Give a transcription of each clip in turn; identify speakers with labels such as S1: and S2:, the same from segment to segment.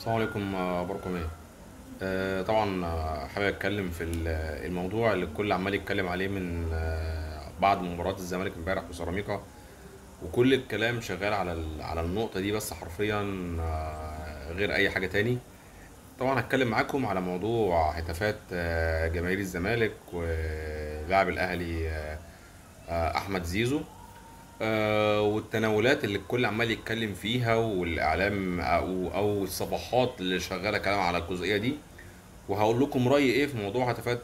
S1: السلام عليكم، اخباركم ايه؟ طبعا، حابب اتكلم في الموضوع اللي الكل عمال يتكلم عليه من بعد مباراة الزمالك امبارح وسيراميكا، وكل الكلام شغال على النقطة دي بس حرفيا، غير اي حاجة تاني. طبعا هتكلم معاكم على موضوع هتافات جماهير الزمالك ولاعب الاهلي احمد زيزو، والتناولات اللي الكل عمال يتكلم فيها، والاعلام او الصفحات اللي شغالة كلام على الجزئية دي، وهقول لكم رايي ايه في موضوع هتافات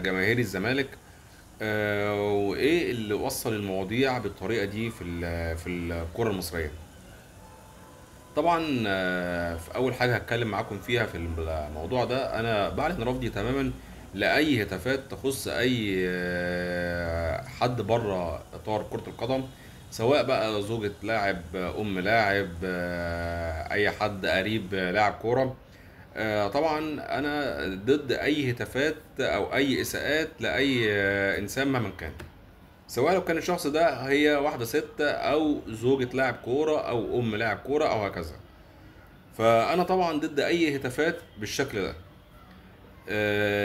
S1: جماهير الزمالك، وايه اللي وصل المواضيع بالطريقة دي في الكره المصرية. طبعا في اول حاجة هتكلم معاكم فيها في الموضوع ده، انا بعلن رفضي تماما لاي هتافات تخص اي حد بره اطار كره القدم، سواء بقى زوجة لاعب، ام لاعب، اي حد قريب لاعب كورة. طبعا انا ضد اي هتافات او اي اساءات لاي انسان مهما كان، سواء لو كان الشخص ده هي واحدة ست او زوجة لاعب كورة او ام لاعب كورة او هكذا. فانا طبعا ضد اي هتافات بالشكل ده،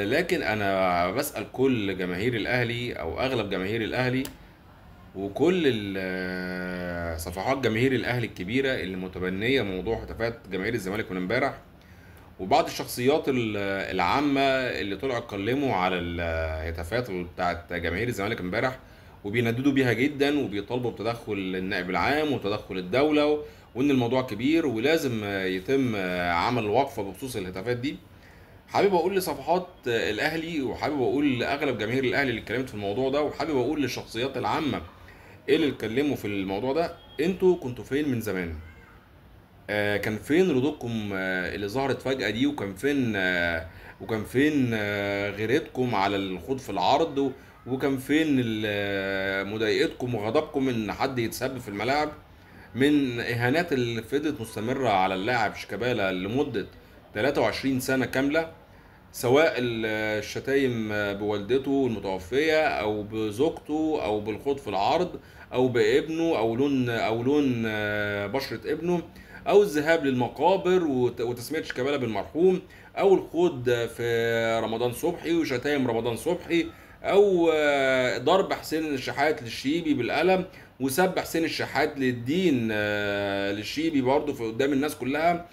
S1: لكن انا بسأل كل جماهير الاهلي او اغلب جماهير الاهلي وكل صفحات جماهير الاهلي الكبيرة اللي متبنيه موضوع هتافات جماهير الزمالك من امبارح، وبعض الشخصيات العامة اللي طلعوا اتكلموا على الهتافات بتاعت جماهير الزمالك امبارح وبينددوا بيها جدا، وبيطالبوا بتدخل النائب العام وتدخل الدولة، وان الموضوع كبير ولازم يتم عمل وقفه بخصوص الهتافات دي. حابب اقول لصفحات الاهلي، وحابب اقول لاغلب جماهير الاهلي اللي اتكلمت في الموضوع ده، وحابب اقول للشخصيات العامة اللي اتكلموا في الموضوع ده، انتوا كنتوا فين من زمان؟ كان فين ردودكم اللي ظهرت فجأة دي؟ وكان فين غيرتكم على الخوض في العرض؟ وكان فين مضايقتكم وغضبكم ان حد يتسب في الملاعب من اهانات اللي فضلت مستمرة على اللاعب شيكابالا لمدة 23 سنة كاملة، سواء الشتايم بوالدته المتوفية او بزوجته او بالخوض في العرض او بابنه او لون بشرة ابنه، او الذهاب للمقابر وتسمية شيكابالا بالمرحوم، او الخوض في رمضان صبحي وشتايم رمضان صبحي، او ضرب حسين الشحات للشيبي بالقلم، وسب حسين الشحات للدين للشيبي برضه في قدام الناس كلها.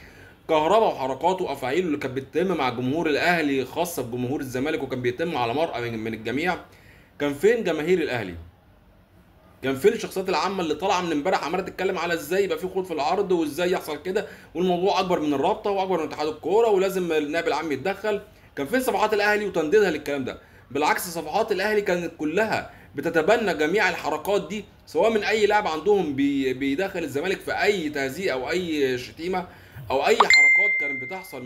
S1: كهربا وحركاته وافعاله اللي كانت بتتم مع جمهور الاهلي خاصة بجمهور الزمالك، وكان بيتم على مرأى من الجميع. كان فين جماهير الاهلي؟ كان فين الشخصيات العامة اللي طالعه من امبارح عماله تتكلم على ازاي يبقى في خوض في العرض وازاي يحصل كده، والموضوع اكبر من الرابطة واكبر من اتحاد الكورة ولازم النائب العام يتدخل؟ كان فين صفحات الاهلي وتنديدها للكلام ده؟ بالعكس، صفحات الاهلي كانت كلها بتتبنى جميع الحركات دي، سواء من اي لاعب عندهم بيدخل الزمالك في اي تهزيء او اي شتيمه او اي حركات كانت بتحصل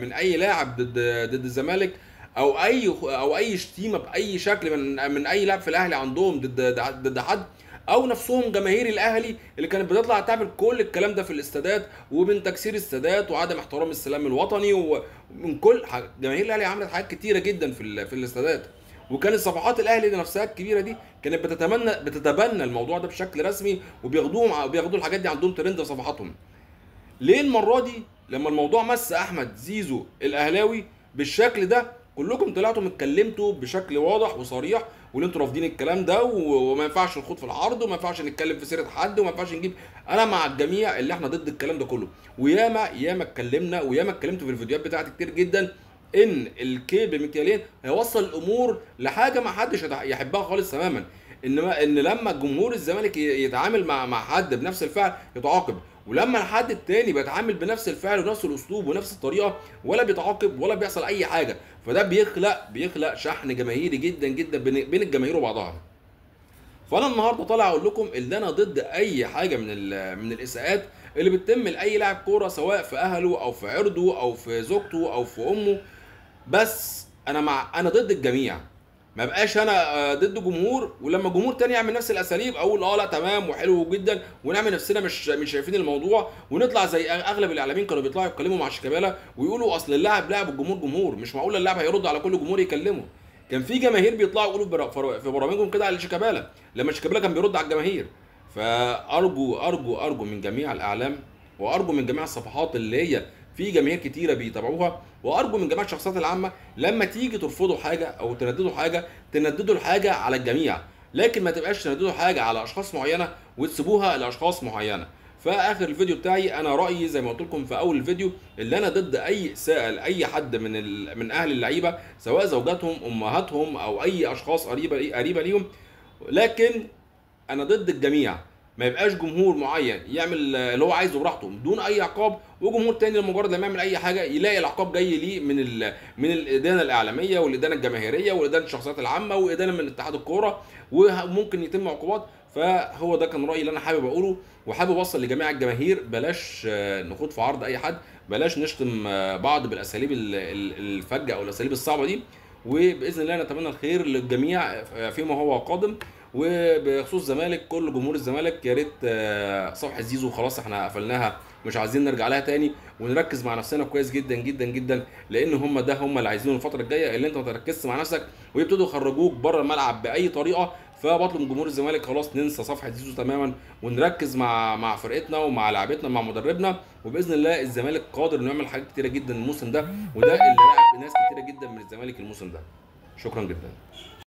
S1: من اي لاعب ضد الزمالك، او اي شتيمه باي شكل من اي لاعب في الاهلي عندهم ضد حد، او نفسهم جماهير الاهلي اللي كانت بتطلع تعمل كل الكلام ده في الاستادات، ومن تكسير استادات وعدم احترام السلام الوطني، ومن كل حاجة. جماهير الاهلي عملت حاجات كتيرة جدا في الاستادات، وكانت صفحات الاهلي دي نفسها الكبيرة دي كانت بتتبنى الموضوع ده بشكل رسمي، وبياخدوا الحاجات دي عندهم ترند في صفحاتهم. ليه المرة دي لما الموضوع مس احمد زيزو الاهلاوي بالشكل ده كلكم طلعتوا اتكلمتوا بشكل واضح وصريح، واللي انتوا رافضين الكلام ده، وما ينفعش الخوض في العرض، وما ينفعش نتكلم في سيره حد، وما ينفعش نجيب. انا مع الجميع اللي احنا ضد الكلام ده كله، وياما ياما اتكلمنا وياما اتكلمت في الفيديوهات بتاعتي كتير جدا ان الكيل بمكيالين هيوصل الامور لحاجة ما حدش يحبها خالص تماما، ان لما جمهور الزمالك يتعامل مع حد بنفس الفعل يتعاقب، ولما الحد التاني بيتعامل بنفس الفعل ونفس الاسلوب ونفس الطريقة ولا بيتعاقب ولا بيحصل اي حاجة، فده بيخلق شحن جماهيري جدا جدا بين الجماهير وبعضها. فانا النهارده طالع اقول لكم ان انا ضد اي حاجة من الاساءات اللي بتتم لاي لاعب كورة، سواء في اهله او في عرضه او في زوجته او في امه، بس انا ضد الجميع. ما بقاش انا ضد جمهور، ولما جمهور تاني يعمل نفس الاساليب اقول لا تمام وحلو جدا، ونعمل نفسنا مش شايفين الموضوع، ونطلع زي اغلب الاعلاميين كانوا بيطلعوا يتكلموا مع شيكابالا ويقولوا اصل اللاعب لاعب الجمهور جمهور، مش معقول اللاعب هيرد على كل جمهور يكلمه. كان في جماهير بيطلعوا يقولوا في برامجهم كده على شيكابالا لما شيكابالا كان بيرد على الجماهير. فارجو ارجو ارجو من جميع الاعلام، وارجو من جميع الصفحات اللي هي في جماهير كتيرة بيتابعوها. وارجو من جميع الشخصيات العامة لما تيجي ترفضوا حاجة او تنددوا حاجة، تنددوا الحاجة على الجميع، لكن ما تبقاش تنددوا حاجة على اشخاص معينة وتسيبوها لاشخاص معينة. فاخر الفيديو بتاعي انا رايي زي ما قلت لكم في اول الفيديو، اللي انا ضد اي اساءه لاي حد من اهل اللعيبة، سواء زوجاتهم، امهاتهم، او اي اشخاص قريبه ليهم، لكن انا ضد الجميع. ما يبقاش جمهور معين يعمل اللي هو عايزه براحته بدون اي عقاب، وجمهور تاني لمجرد لما يعمل اي حاجة يلاقي العقاب جاي ليه من الادانه الاعلامية والادانه الجماهيرية والادانة الشخصيات العامة وادانه من اتحاد الكورة، وممكن يتم عقوبات. فهو ده كان رايي اللي انا حابب اقوله، وحابب اوصل لجميع الجماهير بلاش نخوض في عرض اي حد، بلاش نشتم بعض بالاساليب الفجه او الاساليب الصعبة دي. وباذن الله نتمنى الخير للجميع فيما هو قادم. وبخصوص الزمالك، كل جمهور الزمالك يا ريت صفحة زيزو خلاص احنا قفلناها، مش عايزين نرجع لها تاني، ونركز مع نفسنا كويس جدا جدا جدا، لان هم ده هم اللي عايزينه الفترة الجاية، اللي انت ما تركزش مع نفسك ويبتدوا يخرجوك بره الملعب باي طريقه. فبطلب من جمهور الزمالك خلاص ننسى صفحة زيزو تماما، ونركز مع فرقتنا ومع لاعبتنا مع مدربنا، وباذن الله الزمالك قادر انه يعمل حاجات كتيرة جدا الموسم ده، وده اللي رعب ناس كتيرة جدا من الزمالك الموسم ده. شكرا جدا.